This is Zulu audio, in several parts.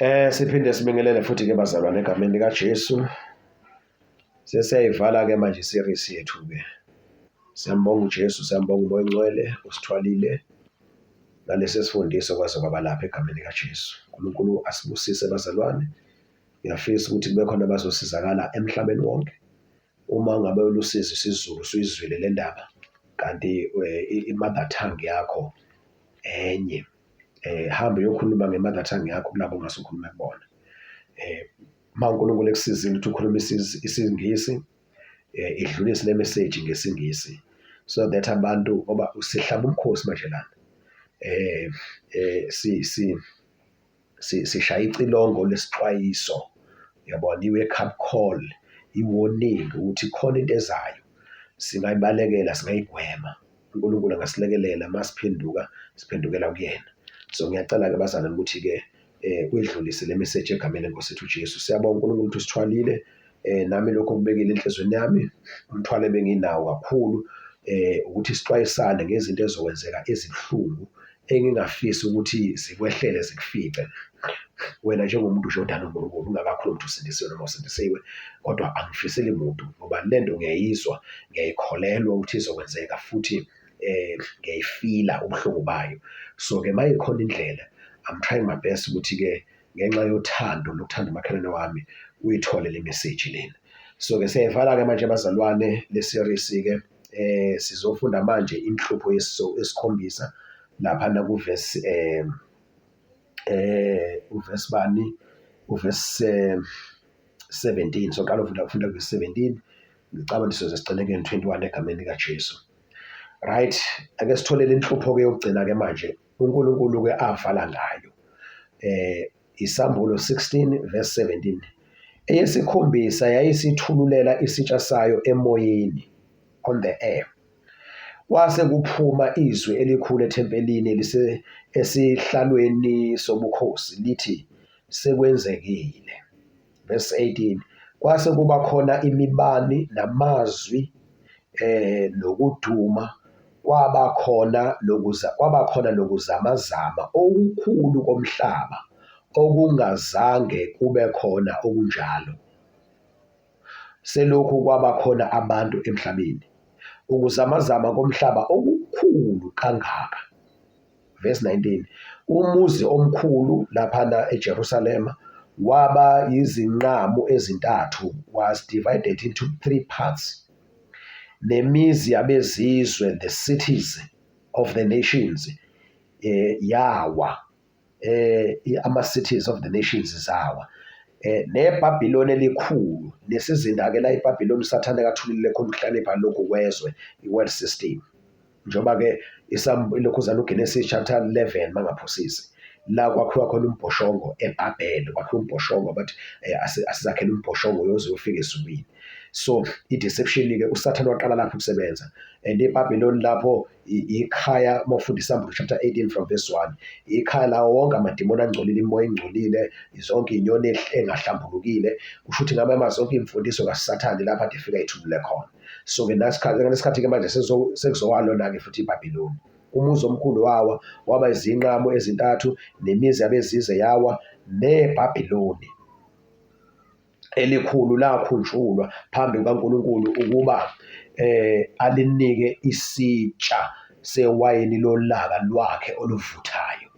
Siphinde sibingelele futhi ke bazalwane egameni likaJesu. Sesiyayivala ke manje i-series yethu ke. Siyambonga uJesu, siyambonga uMoya oNgcwele usithwalile ngalesi sifundiso kwaze kwaba lapha egameni likaJesu. uNkulunkulu asibusise bazalwane. Ngiyafisa ukuthi kube khona abazosizakala emhlabeni wonke. Uma ngabe ulusizi isiZulu usuyizwile le ndaba kanti i-mother tongue yakho enye hamba uyokhuluma nge-mother tongue yakho kulabo ongase ukhulume kubona. Uma uNkulunkulu ekusizile ukuthi ukhulume isiNgisi, idlulise le message ngesiNgisi so that abantu, ngoba sihlaba umkhosi manje lana, si si sishaya icilongo lesixwayiso, uyabona, i-wake up call, i-warning ukuthi khona into ezayo, singayibalekela, singayigwema. uNkulunkulu angasilekelela uma siphenduka, siphendukela kuyena. So ngiyacela-ke bazalwane ukuthi-ke uyidlulise le message egameni lenkosi yethu uJesu. Siyabonga uNkulunkulu ukuthi usithwalile, nami lokho okubekile enhliziyweni yami, umthwalo ebenginawo kakhulu ukuthi sixwayisane ngezinto ezokwenzeka ezibuhlungu engingafisi ukuthi zikwehlele zikufice wena njengomuntu nje odala uNkulunkulu ungakakhulumi ukuthi usindisiwe noma usindisiwe, kodwa angifiseli muntu ngoba le nto ngiyayizwa, ngiyayikholelwa ukuthi izokwenzeka futhi ngiyayifila ubuhlungu bayo. So-ke uma ikhona indlela, I'm trying my best ukuthi-ke ngenxa yothando lokuthanda umakhelwane wami uyithole le message lena. So-ke siyayivala-ke manje bazalwane le series-ke, sizofunda manje inhlupho yesikhombisa laphana kuvesi uvesi bani, uvesi 17. Soqala ufunda kuvesi 17, ngicabanga ukuthi sizoze sigcine ke 21 egameni likaJesu. Right, ake sithole le nhlupho-ke yokugcina-ke manje uNkulunkulu-ke avala ngayo. Isambulo 16 verse 17. Eyesikhombisa yayisithululela isitsha sayo emoyeni, on the air. Kwase kuphuma izwi elikhulu ethempelini elise esihlalweni sobukhosi lithi, sekwenzekile. Verse 18. Kwase kuba khona imibani namazwi nokuduma, kwaba khona nokuzamazama okukhulu komhlaba okungazange kube khona okunjalo selokhu kwaba khona abantu emhlabeni, ukuzamazama komhlaba okukhulu kangaka. Verse 19. Umuzi omkhulu laphana eJerusalema waba yizinqamu ezintathu, was divided into three parts, nemizi yabezizwe, the cities of the nations, yawa, ama cities of the nations zawa, neBhabhiloni elikhulu nesizinda ke la iBhabhiloni uSathane kathulile khona ukuhlakanipha lokhu kwezwe, i-world system, njengoba ke ilokhuzana uGenesis chapter 11 mangaphosisi, la kwakhiwa khona umbhoshongo eBhabhele, kwakhiwa umbhoshongo bathi asizakhele umbhoshongo uyoze ufike ezulwini. So i-deception ke uSathane waqala lapho ukusebenza, and iBhabhiloni lapho ikhaya, uma ufunda iSambulo chapter 18 from verse 1, ikhaya lawo wonke amadimoni angcolile, imoya engcolile, zonke inyoni engahlambulukile. Kusho ukuthi ngamanye amazwi zonke iy'mfundiso kaSathane lapho ade efika ethulule khona. So-ke ngesikhathi-ke manje sekuzowa lona-ke futhi iBhabhiloni. Umuzi omkhulu wawa waba izinqamu ezintathu, nemizi yabezizwe yawa, neBhabhiloni elikhulu lakhunjulwa phambi kukaNkulunkulu ukuba alinike isitsha sewayini lolaka lwakhe oluvuthayo.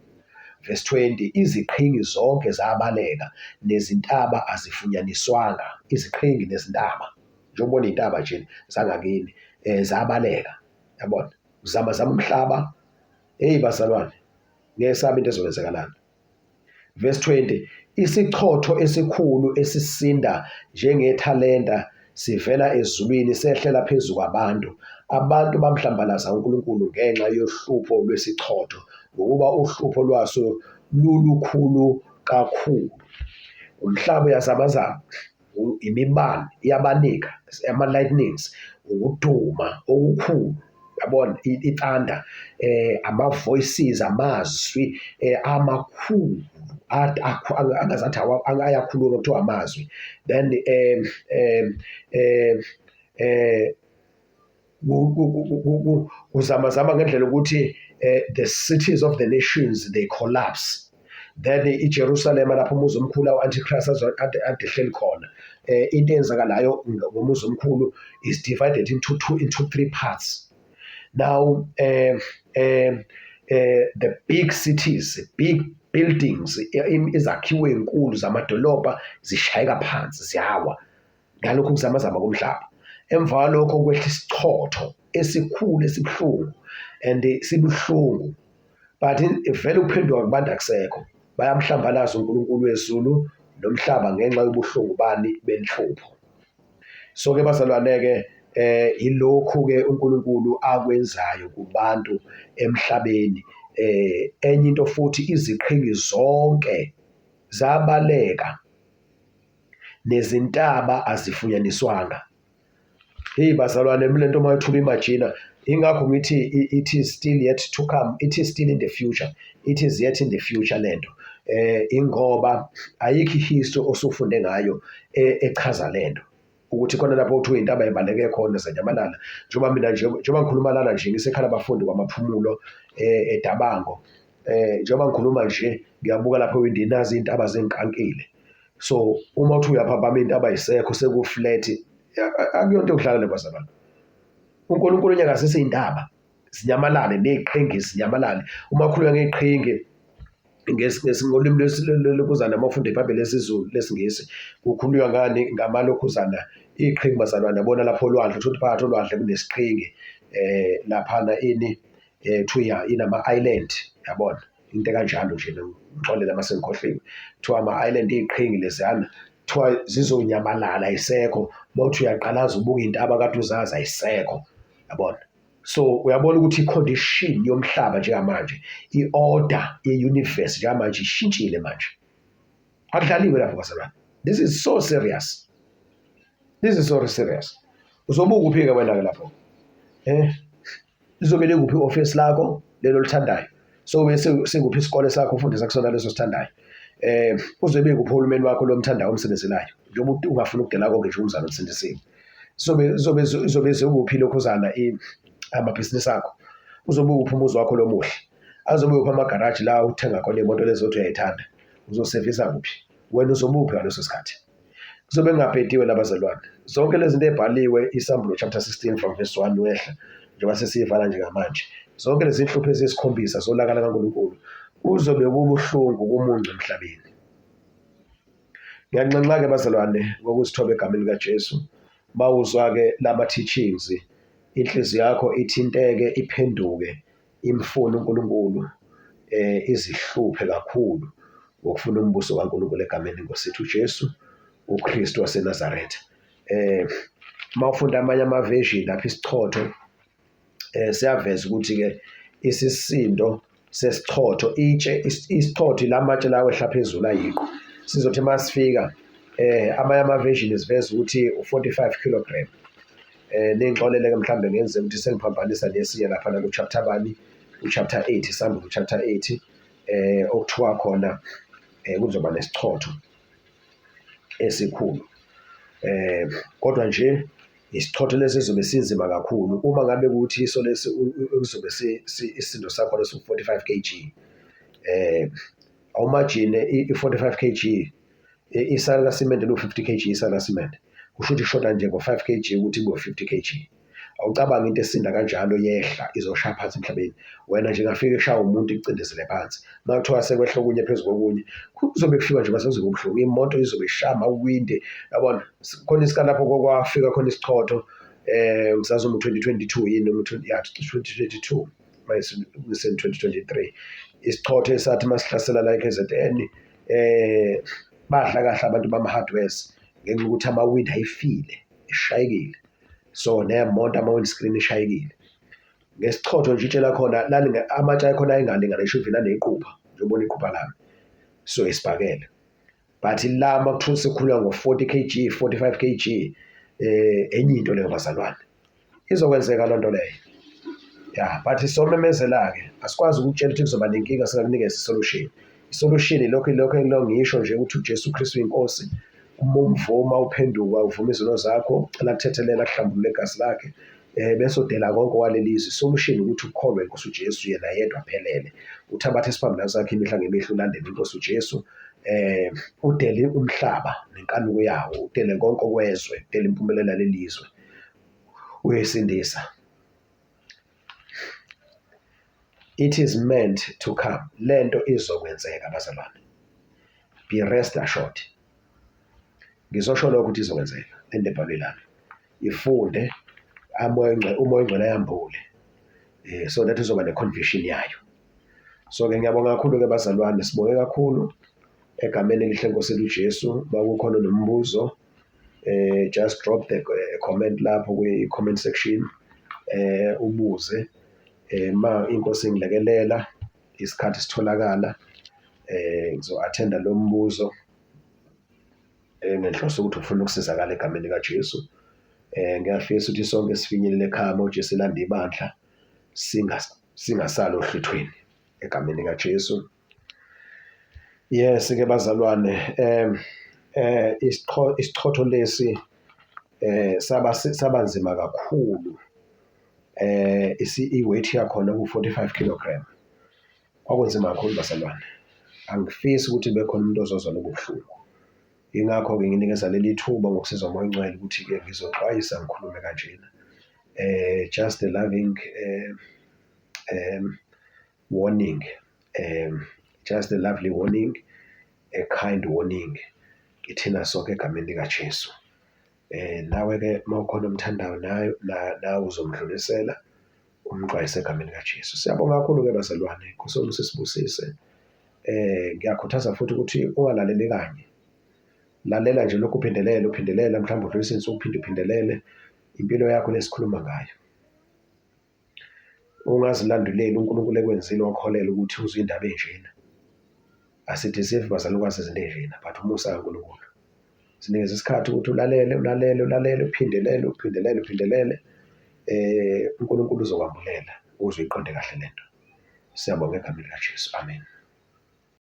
Verse 20. Iziqhingi zonke zabaleka, nezintaba azifunyaniswanga. Iziqhingi nezintaba, njengoba iy'ntaba nje zangakini, zabaleka, yabona, uzama zama umhlaba. Hey bazalwane, ngiyesaba into ezokwenzekalana. Verse 20. Isichotho esikhulu esisinda njengethalenta sivela ezulwini sehlela phezu kwabantu. Abantu bamhlambalaza uNkulunkulu ngenxa yohlupho lwesichotho, ngokuba uhlupho lwaso lulukhulu kakhulu. Umhlaba uyazamazama, imibani iyabanika, ama-lightnings, ukuduma okukhulu, yabona, i-thunder, ama-voices, amazwi amakhulu angazathi ayakhuluma, kuthiwa amazwi. Then kuzamazama ngendlela ukuthi the cities of the nations, they collapse. Then iJerusalema lapho umuzi omkhulu awu-Antichrist ade ehleli khona. Into eyenzakalayo ngomuzi omkhulu is divided into two, into three parts. Now the big cities, big buildings, izakhiwo ezinkulu zamadolobha zishayeka phansi, ziyawa ngalokhu kuzamazama komhlaba. Emva kwalokho kwehla isichotho esikhulu esibuhlungu, and sibuhlungu, but vele ukuphenduka kubantu akusekho. Bayamhlambalaza uNkulunkulu wezulu nomhlaba ngenxa yobuhlungu bani benhlupho. So ke bazalwane-ke, ilokhu-ke uNkulunkulu akwenzayo kubantu emhlabeni. Enye into futhi, iziqhingi zonke zabaleka nezintaba azifunyaniswanga. Hey bazalwane, le nto mayithula imagine, ingakho ngithi it is still yet to come, it is still in the future, it is yet in the future lento. Ingoba ayikho ihistory osufunde ngayo echaza lento, ukuthi khona lapho kuthiwa intaba ibaleke khona zanyamalala. Njengoba mina nje, njengoba ngikhuluma lana nje, ngisekhala abafundi kwamaphumulo eDabango, njengoba ngikhuluma nje ngiyabuka lapho ewindini, nazi iy'ntaba zenkankile. So uma uthi uyaphaphama intaba ayisekho, seku-flat. Akuyonto yokudlala le bazalwane. UNkulunkulu unyakazisa iy'ntaba zinyamalale, ney'qhingi zinyamalale. Uma kukhulunywa ngey'qhingi ngolimi lwesizana, uma ufunda iBhayibheli lesiZulu lesiNgisi, kukhulunywa ngani? Ngamalokhuzana iy'qhingi bazalwane. Yabona lapho olwandle, uthole ukuthi phakathi olwandle kunesiqhingi laphana ini, kuthiwa inama-island, yabona, into ekanjalo nje. Ngixolele uma sengikhohliwe. Kuthiwa ama-island, iy'qhingi leziyana, kuthiwa zizonyamalala, ayisekho. Mawuthi uyaqalaza ubuka iy'ntaba kade uzazi, ayisekho, yabona. So uyabona ukuthi i-condition yomhlaba njengamanje, i-order ye-universe njengamanje ishintshile manje. Akudlaliwe lapho bazalwane. This is so serious, this is so serious. Uzobuka uphi-ke wena-ke lapho? Izobe likuphi i-office lakho lelo olithandayo? So bese sekuphi isikole sakho ufundisa kusona leso sithandayo? Uzobe kuphi uhulumeni wakho lo mthandayo omsebenzelayo, njengoba ungafuni ukudela konke nje umzalo omsindisiwe? Izobe sekuphi lokhuzana amabhizinisi akho? Uzobe uphi umuzi wakho lomuhle? Azobe uphi amagaraji la uthenga khona iy'moto lezi othi uyayithanda? Uzosevisa kuphi wena? Uzobe uphi ngaleso sikhathi? Kuzobe kungabhediwe labazalwane. Zonke lezi zinto ebhaliwe iSambulo chapter 16 from verse 1 wehla, njengoba sesiyivala njengamanje, zonke lezi zinhlupho eziyisikhombisa zolaka likaNkulunkulu, kuzobe kubuhlungu kumuncu emhlabeni. Ngiyanxenxa-ke bazalwane ngokuzithoba egameni likaJesu, mawuzwa-ke lama teachings, inhliziyo yakho ithinteke, iphenduke, imfune uNkulunkulu, izihluphe kakhulu ngokufuna umbuso kaNkulunkulu egameni lenkosi yethu uJesu uKristu waseNazaretha. Mawufunda amanye ama-version lapha isichotho, siyaveza ukuthi-ke isisindo sesichotho, itshe isichotho lamatshe lawo ehla phezulu ayiqo, sizothi masifika, amanye ama-version siveza ukuthi u-45 kilogram. Ningixolele-ke mhlawumbe ngenzeka ukuthi sengiphambanisa nesinye lapha ku-chapter bani, u-chapter 8, Isambulo chapter 8, okuthiwa khona kuzoba nesichotho esikhulu. Kodwa nje isichotho lesi sizobe sinzima kakhulu. Uma ngabe kuthi iso lesi kuzobe isisindo sakhona siwu-45 kg, awumagine i-45 kg, isaka kasimende lu-50 kg, isaka kasimende, kusho ukuthi ishoda nje ngo-5 kg ukuthi kube u-50 kg. Awucabangi into esinda kanjalo yehla izoshaya phansi emhlabeni. Wena nje ngafika eshaya umuntu ikucindezele phansi. Uma kuthiwa sekwehla okunye phezu kokunye, kuzobe kufika nje bese kuzobe kubuhlungu. Imoto izobe ishaya amawindi, yabona. Khona isikhathi lapho kwafika khona isichotho, ngisazi uma u-2022 yini noma ya 2022, manje 2023, isichotho esathi masihlasela la e-KZN, badla kahle abantu bama-hardwares ngenxa yokuthi amawindi ayefile, eshayekile. So nemoto ama-windscreen eshayekile. Ngesichotho nje itshe lakhona amatshe akhona ayengalingani ngisho even nanequpha, njengoba ubona iqupha lami. So isibhakela. But la makuthiwa sekukhulunywa ngo-40 kg, 45 kg, enye into leyo bazalwane. Izokwenzeka loo nto leyo. Ya, but somemezela-ke, asikwazi ukukutshela ukuthi kuzoba nenkinga singakunikeza isolution. Isolution ilokhu ngisho nje ukuthi uJesu Kristu uyinkosi. Uma umvuma uphenduka uvuma izono zakho, ucela kuthethelela kuhlambulule igazi lakhe, Bese udela konke okwalelizwe. Solution ukuthi ukholwe inkosi uJesu yena yedwa aphelele. Uthabathe isiphambano sakhe imihla ngemihla ulandele inkosi uJesu. Udele umhlaba nenkanuko yawo, udele konke okwezwe, udele impumelelo yalelizwe. Uyisindisa. It is meant to come. Lento izokwenzeka bazalwane. Be rest assured. Ngizosho lokho ukuthi izokwenzeka lento ebhalwe lana. Ifunde amoya ongcwele umoya ongcwele ayambule. So that uzoba ne-conviction yayo. So ke ngiyabonga kakhulu ke bazalwane, sibonge kakhulu egameni elihle Nkosi uJesu. Makukhona nombuzo just drop the comment lapho kwi comment section ubuze ma inkosi ingilekelela isikhathi sitholakala ngizo-attenda lo mbuzo ngenhloso ukuthi ufuna ukusizakala egameni likaJesu. Ngiyafisa ukuthi sonke sifinyelele ekhaya uma uJesu elanda ibandla singasali ohlwithweni egameni likaJesu. Yes ke bazalwane isichotho lesi saba sabanzima kakhulu i-weight yakhona ku-45 kilogram. Kwakunzima kakhulu bazalwane. Angifisi ukuthi kube khona umuntu ozozwa lobu buhlungu. Yingakho-ke nginikeza leli thuba ngokusizwa uMoya oNgcwele ukuthi-ke ngizoxwayisa ngikhulume kanjena. Just a loving warning, just a lovely warning, a kind warning kithina sonke egameni likaJesu. Nawe-ke uma ukhona omthandayo nawe nawe uzomdlulisela umxwayise egameni likaJesu. Siyabonga kakhulu-ke bazalwane, Nkosi yomusa isibusise. Ngiyakhuthaza futhi ukuthi ungalaleli kanye. Lalela nje lokhu uphindelele uphindelela mhlawumbe udlulise insuku uphinde uphindelele impilo yakho lesikhuluma ngayo. Ungazilanduleli uNkulunkulu ekwenzile wakholela ukuthi uzwe indaba enjena. Asi-deserve bazalwane ukwazi izinto ey'njena but umusa kaNkulunkulu. Sinikeza isikhathi ukuthi ulalele ulalele ulalele uphindelele uphindelele uphindelele uNkulunkulu uzokwambulela ukuze uyiqonde kahle lento. Siyabonga egameni likaJesu. Amen.